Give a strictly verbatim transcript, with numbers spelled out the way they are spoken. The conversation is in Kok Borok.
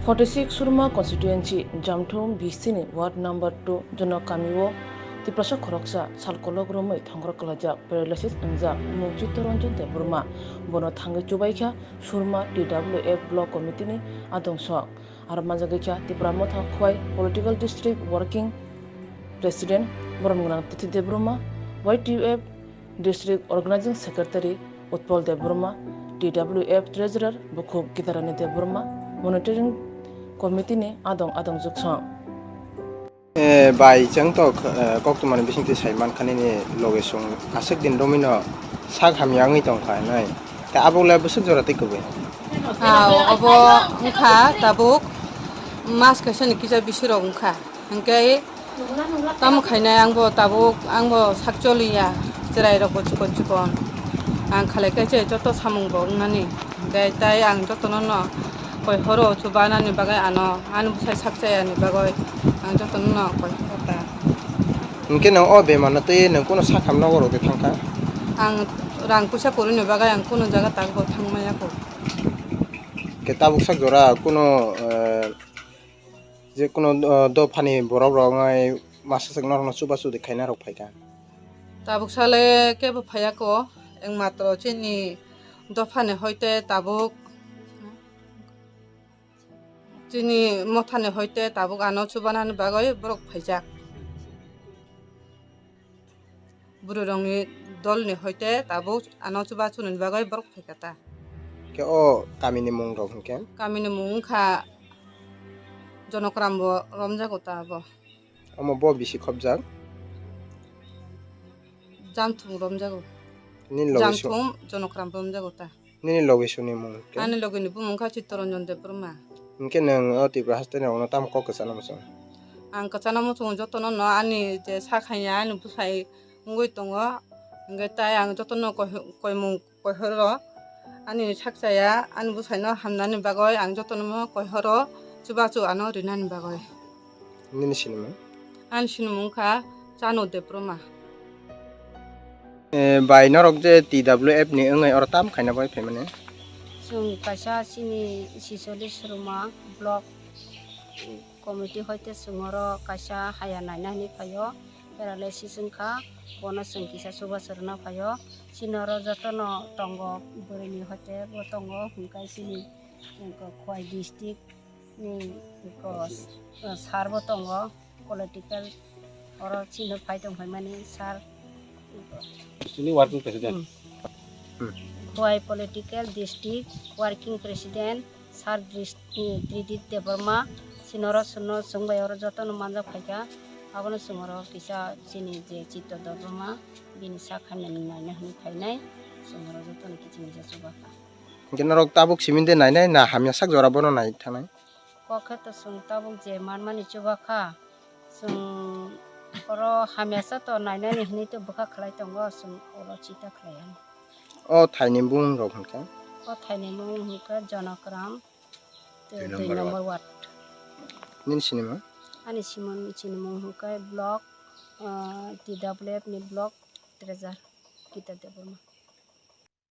Forty six Surma constituency, Jamthum B C ni ward number two Jonok kamio Tiprasa khoroksa sal kolok romwi thongor kwlaijak paralysis wngjak mung Chittaranjan Debbarma. Bono thangwi chubaikha Surma T W F block committee ni adong sok. Aro manjagwi kha Tipra Motha Khwai Political District Working President Boromgwnang Tithi Debbarma, Y T U F District Organizing Secretary Utpal Debbarma, T W F Treasurer Bukhuk Gitarani Debbarma, Monitoring Committee ni adong adong juksong. Eh, bai, chwng to, eh, koktwmani bisingtwi sai mankha nini loge chwng aswk din romwino sak hamya wngwi tongkha hinwi. Tei abo le bwswk jora tei kwbwi? Ah, obo wngkha tabuk mas kaisa ni kisa bisirok wngkha. Hwnkhe tamo khainai ang bo tabuk, ang bo sak choliya, chwrai rok bo chikon chikon. Ang khalai khe je joto samung bo wngnani. Hwnkhe tai ang jotono no koi horo chubanani bagwi ano, ani bwsai sak chayani bagwi ang jotono no koi horo ta. Hwnkhe nwng o bemar no twi nwng kuno sak hamna norok de thangkha? Ang rang puisa kwrwini bagwi ang kuno jaga tak bo thangmaya kho. Hwnkhe tabuk sak jora kuno, eh, je kuno, eh, dophani borok rok wngnai masa swk norokno chubachu de khaina rok phaikha? Tabuk sale kebo phaiya ko, ekmatro chini dophani hoite tabuk, chini mothani hoite tabuk ano chubanani bagwi borok phaijak. Bwrwirokni dolni hoite tabuk ano chubachunani bagwi borok phaikha ta. Khe o kamini mung rok hwnkhe? Kamini mung wngkha Jonokram bo romjago ta abo. Omo bo bisi khopjak? Jamthung romjago. Nini loge su- Jamthung Jonokram romjago ta. Nini loge suni mung hwnkhe? Ani loge ni bumung kha Chittaranjan Debbarma. Hwnkhe nwng o Tripura haste ni rokno tamo kok kwchana muchung? Ang kwchana muchungo jotono no ani je sak haiya ani bwsai wngwi tongo. Hwnkhe tai ang jotono koi, koimung koihoro ani sak chaya ani bwsaino hamnani bagwi ang jotono koi horo chubachu ano rinani bagwi. Nini sinimung? Ani sinimung kha Chanu Debbarma. Eh, bai norok je T W F ni wngwi oro tam khaina bai phaimani? Chwng kaisa chini chisollis Surma block committee hoite chwng oro kaisa haya naina hinwi phaio, paralysis wngkha, bono chwng kisa chubachu rwna phaio. Chini oro jotono tongo, bwrwini hoite bo tongo, hwnkhe chini Khowai district ni eko, eh, sir bo tongo, political, oro chini phai tong phaimani sir. Chini working president. Hmm. Hmm. Khowai political district working president sir Dris-, eh, Tridip Debbarma, chini oro chwngno chwng bai oro jotono manjak phaikha, abono chwng oro kisa chini je Chitto Debbarma, bini sak hamya naina hinwi phainai, chwng oro jotono kiching kisa chubakha. Hwnkhe norok tabuk simi de nainai na hamya sak jora bono nai thangnai? Kok khe to chwng tabuk je manmani chubakha, chwng oro hamya sa to nainani hinwi to bwkha khlai tongo, chwng oro chita khlai ya. O thaini bumung rok hwnkhe? O thaini bumung hwnkhe Jonokram, tei dui number ward. Dui number ward. Nini sinimung? Ani simon-, sinimung hwnkhe block, ah, T W F ni block treasurer Gita Debbarma.